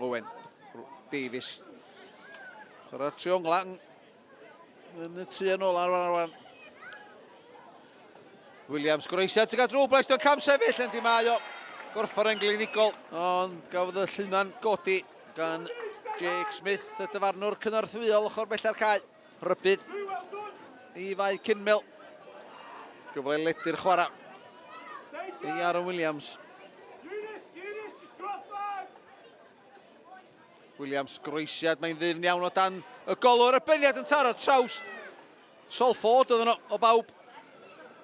Owen. Davies. Chwarae'r triongla yn y tu yn ôl ar rwan. Williams groesiad tuag at Robles, dwi'n cam sefyll yn di mae o. Gorffor yn glinigol, ond gafodd y lluman godi gan Jake Smith, y dyfarnwr cynorthwyol ochr bella'r cae. Rhybudd i Fae Cynmil. Gyfle ledu'r chwarae i Aaron Williams. Williams groesiad, mae'n ddyfn iawn o dan y golwr, y beniad yn taro trawst. Sol Ford oedd yno o bawb.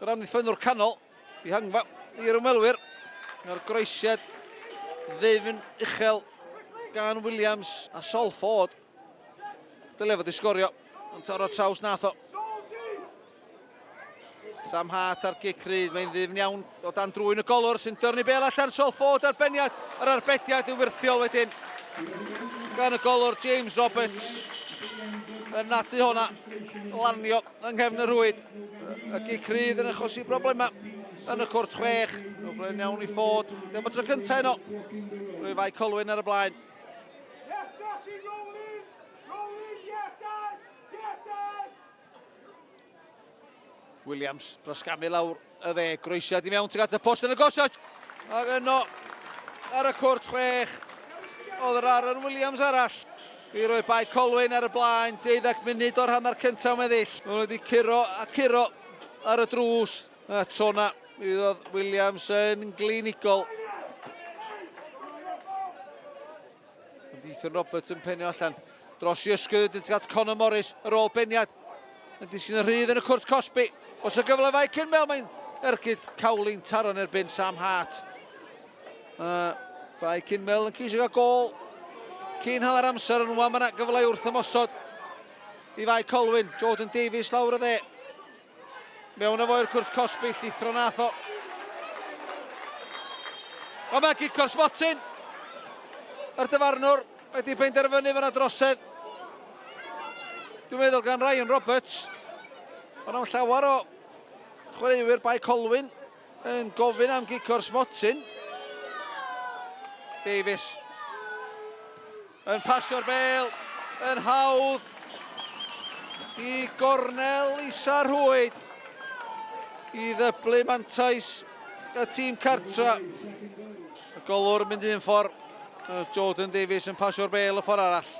Yr amddiffynnwr canol, dihangfa i'r ymwelwyr. Mae'r groesiad ddyfn uchel gan Williams a Sol Ford. Dyle fod i sgorio, ond taro traws nath o. Sam Hart ar gic rydd, mae'n ddyfn iawn o dan drwy'n y golwr sy'n dyrnu bel allan, Sol Ford ar beniad, yr arbediad yw wyrthiol wedyn gan y golwr James Roberts yn nadu honna, lanio yng nghefn y rhwyd. Y gic rydd yn achosi problemau yn y cwrt chwech, problem iawn i Ford, dim y tro cyntaf yno, rwy fai Colwyn ar y blaen. Williams brasgamu lawr y dde, groesiad i mewn tuag at y post yn y gosod. Ac yno, ar y cwrt chwech, oedd yr Aaron Williams arall i roi Bae Colwyn ar y blaen, 12 munud o'r hanner cyntaf meddill. Maen nhw wedi curo a curo ar y drws. A tro na, mi fydd Williams yn glinigol. Ond Ethan Roberts yn penio allan dros i ysgwydd wedyn at Conor Morris ar ôl beniad. Yn disgyn yn rhydd yn y cwrt cosbi. Os y gyfle fai Cynmel, mae'n ergyd Cowling taro'n erbyn Sam Hart. Bae Cynmel yn ceisio gael gol cyn hanner amser yn wan. Mae yna gyfle wrth ymosod i Fae Colwyn. Jordan Davies lawr y dde. Mewn â fo i'r cwrt cosbi, llithro nath o. Ond mae gic o'r smotyn. Yr dyfarnwr wedi penderfynu fyna drosedd. Dwi'n meddwl gan Ryan Roberts. Ond am llawer o chwaraewyr Bae Colwyn yn gofyn am gic o'r smotyn. Davies Yn pasio'r bêl yn hawdd i gornel isa rhwyd i ddyblu mantais y tîm cartra. Y golwr yn mynd un ffordd, Jordan Davies yn pasio'r bêl y ffordd arall.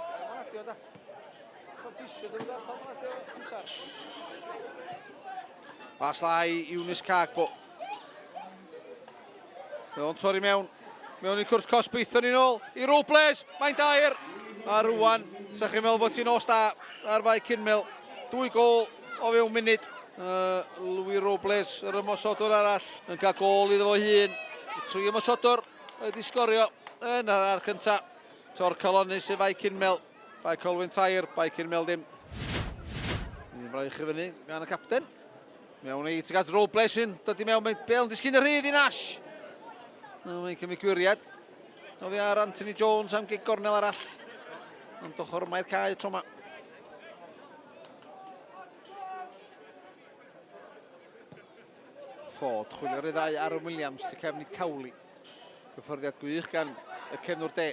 Pas lai Eunice Cagbo. Mae o'n torri mewn. Mewn i cwrt cosb, aethon ni'n ôl i Robles. Mae'n dair. A rwan, sa chi'n meddwl bod ti'n os da ar Fae Cynmil. Dwy gol o fewn munud. Louis Robles, yr ymosodwr arall, yn cael gol iddo fo hun. Tri ymosodwr wedi sgorio yn yr ar cyntaf. Tor Colonus i Fae Cynmil. Bae Colwyn tair, Bae Cynmil dim. Un fraich i fyny gan y capten. Mewn i tuag at Robles sy'n dod i mewn, mae Bale yn disgyn y rhydd i Nash. Mae'n cymryd gwyriad. Oddi ar Anthony Jones am gig gornel arall. Ond ochr mae'r cae tro yma. Ford, chwilio'r i ddau Aaron Williams, tu cefn i Cowley. Cyffyrddiad gwych gan y cefnwr de.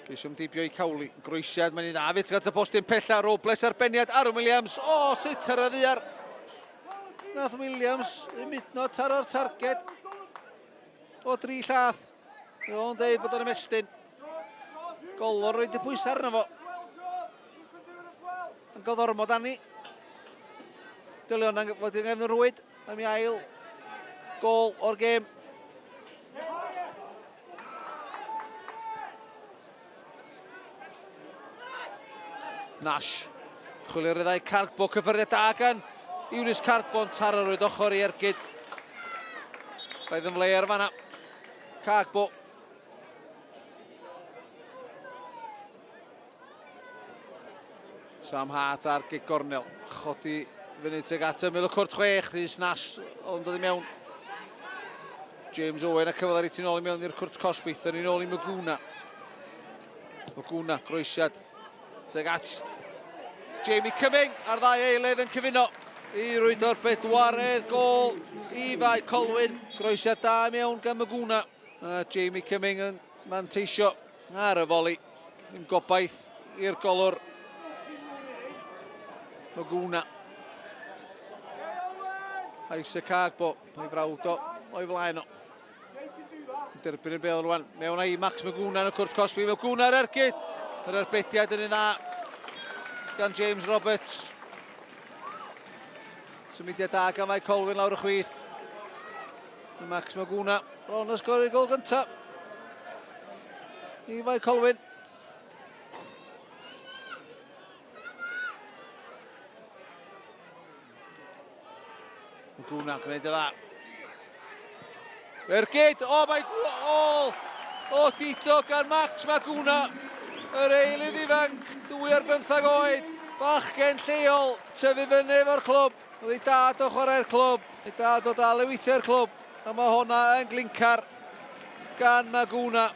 Ceisio ymdeibio i Cowley. Groesiad, mae'n un dda fyd at y postyn pella. Robles arbeniad, Aaron Williams. O, oh, sut ar y ddiar. Nath Williams ymudno taro'r targed o dri llath. Mae o'n dweud bod o'n ymestyn. Golwr roed y pwysau arno fo. Yn goddormod ani. Dylion fod yng nghefn y rwyd am ei ail gol o'r gêm. Nash. Chwilio ryddau Cargbo, cyffyrddiad da gan Eunice Cargbo yn taro rwyd ochr i ergyd. Roedd yn flair fanna. Cargbo. Sam Hart ar gig gornel. Chodi fyny tuag at ymyl y cwrt chwech. Rhys Nash ond dod i mewn. James Owen a cyfle ar i tu nôl i mewn i'r cwrt cosb. Aethon ni'n ôl i Maguna. Maguna, groesiad tuag at Jamie Cumming a'r ddau eilydd yn cyfuno i rwydo'r bedwaredd gol i Fae Colwyn. Groesiad da i mewn gan Maguna. A Jamie Cumming yn manteisio. Ar y foli. Ddim gobaith i'r golwr. Moguna. Isaac Agbo, ei frawd o, o'i flaen o. Derbyn y bel rwan. Mewn â i Max Maguna yn y cwrt cosbi. Maguna ar ergyd. Yr erbediad yn un dda gan James Roberts. Symudiad da gan Mike Colwyn lawr y chwith. Max Maguna bron o sgori gol gyntaf. I Mike Colwyn. Maguna gwneud y dda. Ergyd, o mae gol o Dito gan Max Maguna. Yr eilydd ifanc, 2 ar 15 oed, bachgen lleol, tyfu fyny efo'r clwb. Oedd ei dad o chwarae'r clwb, ei dad o dal i weithio'r clwb. A mae honna yn glincar gan Maguna.